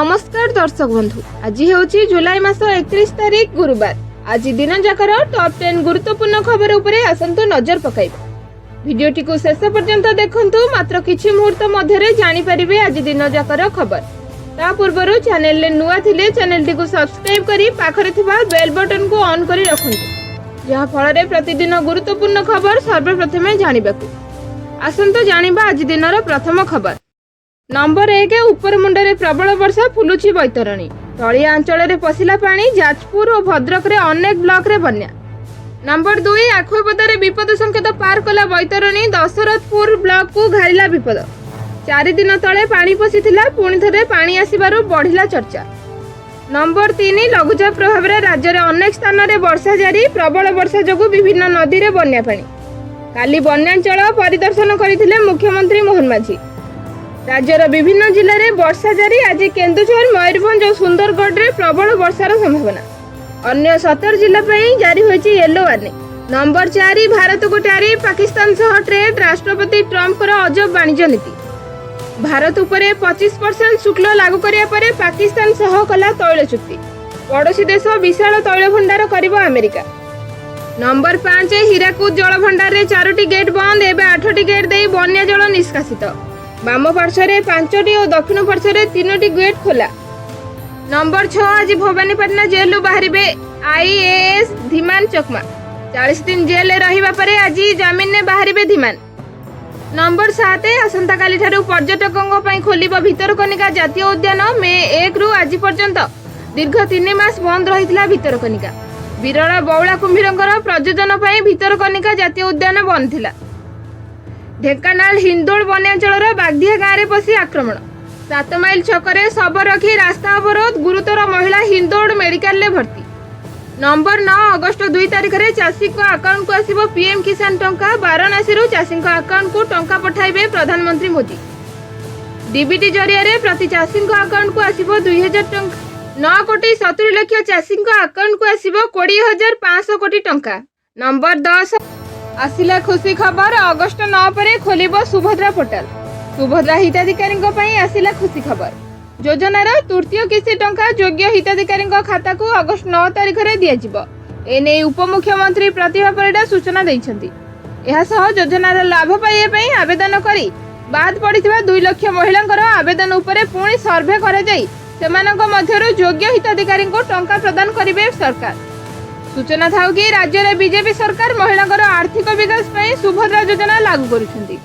ନମସ୍କାର ଦର୍ଶକ ବନ୍ଧୁ, ଆଜି ହେଉଛି ଜୁଲାଇ ମାସ 31 ତାରିଖ, ଗୁରୁବାର। ଆଜି ଦିନ ଯାକର ଟପ୍ 10 ଗୁରୁତ୍ୱପୂର୍ଣ୍ଣ ଖବର ଉପରେ ଆସନ୍ତୁ ନଜର ପକାଇବା। ଭିଡିଓଟିକୁ ଶେଷ ପର୍ଯ୍ୟନ୍ତ ଦେଖନ୍ତୁ। ମାତ୍ର କିଛି ମୁହୂର୍ତ୍ତ ମଧ୍ୟରେ ଜାଣିପାରିବେ ଆଜି ଦିନ ଯାକର ଖବର। ତା ପୂର୍ବରୁ ଚ୍ୟାନେଲରେ ନୂଆ ଥିଲେ ଚ୍ୟାନେଲଟିକୁ ସବସ୍କ୍ରାଇବ କରି ପାଖରେ ଥିବା ବେଲ୍ ବଟନକୁ ଅନ୍ କରି ରଖନ୍ତୁ, ଯାହାଫଳରେ ପ୍ରତିଦିନ ଗୁରୁତ୍ୱପୂର୍ଣ୍ଣ ଖବର ସର୍ବପ୍ରଥମେ ଜାଣିବାକୁ। ଆସନ୍ତୁ ଜାଣିବା ଆଜି ଦିନର ପ୍ରଥମ ଖବର। ନମ୍ବର 1, ଉପର ମୁଣ୍ଡରେ ପ୍ରବଳ ବର୍ଷା, ଫୁଲୁଛି ବୈତରଣୀ। ତଳିଆ ଅଞ୍ଚଳରେ ପଶିଲା ପାଣି। ଯାଜପୁର ଓ ଭଦ୍ରକରେ ଅନେକ ବ୍ଲକରେ ବନ୍ୟା। ନମ୍ବର 2, ଆଖୁଆପଦାରେ ବିପଦ ସଂକେତ ପାର କଲା ବୈତରଣୀ। ଦଶରଥପୁର ବ୍ଲକକୁ ଘାରିଲା ବିପଦ। 4 ଦିନ ତଳେ ପାଣି ପଶିଥିଲା, ପୁଣି ଥରେ ପାଣି ଆସିବାରୁ ବଢିଲା ଚର୍ଚ୍ଚା। ନମ୍ବର 3, ଲଘୁଚାପ ପ୍ରଭାବରେ ରାଜ୍ୟରେ ଅନେକ ସ୍ଥାନରେ ବର୍ଷା ଜାରି। ପ୍ରବଳ ବର୍ଷା ଯୋଗୁଁ ବିଭିନ୍ନ ନଦୀରେ ବନ୍ୟା ପାଣି। କାଲି ବନ୍ୟାଞ୍ଚଳ ପରିଦର୍ଶନ କରିଥିଲେ ମୁଖ୍ୟମନ୍ତ୍ରୀ ମୋହନ ମାଝୀ। ରାଜ୍ୟର ବିଭିନ୍ନ ଜିଲ୍ଲାରେ ବର୍ଷା ଜାରି। ଆଜି କେନ୍ଦୁଝର, ମୟୂରଭଞ୍ଜ ଓ ସୁନ୍ଦରଗଡ଼ରେ ପ୍ରବଳ ବର୍ଷାର ସମ୍ଭାବନା। ଅନ୍ୟ 17 ଜିଲ୍ଲା ପାଇଁ ଜାରି ହୋଇଛି ୟେଲୋ ୱାର୍ଣ୍ଣିଂ। ନମ୍ବର 4, ଭାରତକୁ ଟ୍ୟାରିଫ, ପାକିସ୍ତାନ ସହ ଟ୍ରେଡ୍। ରାଷ୍ଟ୍ରପତି ଟ୍ରମ୍ପଙ୍କର ଅଜବ ବାଣିଜ୍ୟ ନୀତି। ଭାରତ ଉପରେ 25% ଶୁଳ୍କ ଲାଗୁ କରିବା ପରେ ପାକିସ୍ତାନ ସହ କଲା ତୈଳ ଚୁକ୍ତି। ପଡ଼ୋଶୀ ଦେଶ ବିଶାଳ ତୈଳ ଭଣ୍ଡାର କରିବ ଆମେରିକା। ନମ୍ବର 5, ହୀରାକୁଦ ଜଳଭଣ୍ଡାରରେ ଚାରୋଟି ଗେଟ୍ ବନ୍ଦ। ଏବେ ଆଠଟି ଗେଟ୍ ଦେଇ ବନ୍ୟା ଜଳ ନିଷ୍କାସିତ। ବାମ ପାର୍ଶ୍ୱରେ ପାଞ୍ଚଟି ଓ ଦକ୍ଷିଣ ପାର୍ଶ୍ୱରେ ତିନୋଟି ଗେଟ୍ ଖୋଲା। ନମ୍ବର 6, ଆଜି ଭବାନୀପାଟଣା ଜେଲରୁ ବାହାରିବେ ଆଇଏଏସ୍ ଧୀମାନ ଚକମା। 40 ଦିନ ଜେଲରେ ରହିବା ପରେ ଆଜି ଜାମିନରେ ବାହାରିବେ ଧୀମାନ। ନମ୍ବର 7, ଆସନ୍ତାକାଲିଠାରୁ ପର୍ଯ୍ୟଟକଙ୍କ ପାଇଁ ଖୋଲିବ ଭିତରକନିକା ଜାତୀୟ ଉଦ୍ୟାନ। ମେ 1ରୁ ଆଜି ପର୍ଯ୍ୟନ୍ତ ଦୀର୍ଘ 3 ମାସ ବନ୍ଦ ରହିଥିଲା ଭିତରକନିକା। ବିରଳ ବଉଳା କୁମ୍ଭୀରଙ୍କର ପ୍ରଜନନ ପାଇଁ ଭିତରକନିକା ଜାତୀୟ ଉଦ୍ୟାନ ବନ୍ଦ ଥିଲା। ଢେଙ୍କାନାଳ ହିନ୍ଦୋଳ ବନ୍ୟାଞ୍ଚଳର ବାଗଦିଆ ଗାଁରେ ପଶି ଆକ୍ରମଣ। 7 ମାଇଲ ଛକରେ ଶବ ରଖି ରାସ୍ତା ଅବରୋଧ। ଗୁରୁତର ମହିଳା ହିନ୍ଦୋଳ ମେଡିକାଲରେ ଭର୍ତ୍ତି। ନମ୍ବର 9, ଅଗଷ୍ଟ 2 ତାରିଖରେ ଚାଷୀଙ୍କ ଆକାଉଣ୍ଟକୁ ଆସିବ ପିଏମ୍ କିଷାନ ଟଙ୍କା। ବାରାଣସୀରୁ ଚାଷୀଙ୍କ ଆକାଉଣ୍ଟକୁ ଟଙ୍କା ପଠାଇବେ ପ୍ରଧାନମନ୍ତ୍ରୀ ମୋଦି। ଡିବିଟି ଜରିଆରେ ପ୍ରତି ଚାଷୀଙ୍କ ଆକାଉଣ୍ଟକୁ ଆସିବ 2000 ଟଙ୍କା। 9 କୋଟି 70 ଲକ୍ଷ ଚାଷୀଙ୍କ ଆକାଉଣ୍ଟକୁ ଆସିବ 20,500 କୋଟି ଟଙ୍କା। ନମ୍ବର 10, ଆସିଲା ଖୁସି ଖବର। ଅଗଷ୍ଟ 9 ପରେ ଖୋଲିବ ସୁଭଦ୍ରା ପୋର୍ଟାଲ। ସୁଭଦ୍ରା ହିତାଧିକାରୀଙ୍କ ପାଇଁ ଆସିଲା ଖୁସି ଖବର। ଯୋଜନାର ତୃତୀୟ କିସ୍ତି ଟଙ୍କା ଯୋଗ୍ୟ ହିତାଧିକାରୀଙ୍କ ଖାତାକୁ ଅଗଷ୍ଟ 9 ତାରିଖରେ ଦିଆଯିବ। ଏନେଇ ଉପମୁଖ୍ୟମନ୍ତ୍ରୀ ପ୍ରତିଭା ପରିଡ଼ା ସୂଚନା ଦେଇଛନ୍ତି। ଏହାସହ ଯୋଜନାର ଲାଭ ପାଇବା ପାଇଁ ଆବେଦନ କରି ବାଦ୍ ପଡ଼ିଥିବା 2 ଲକ୍ଷ ମହିଳାଙ୍କର ଆବେଦନ ଉପରେ ପୁଣି ସର୍ଭେ କରାଯାଇ ସେମାନଙ୍କ ମଧ୍ୟରୁ ଯୋଗ୍ୟ ହିତାଧିକାରୀଙ୍କୁ ଟଙ୍କା ପ୍ରଦାନ କରିବେ ସରକାର। ସୂଚନା ଥାଉ କି, ରାଜ୍ୟରେ ବିଜେପି ସରକାର ମହିଳାଙ୍କର ଆର୍ଥିକ ବିକାଶ ପାଇଁ ସୁଭଦ୍ରା ଯୋଜନା ଲାଗୁ କରୁଛନ୍ତି।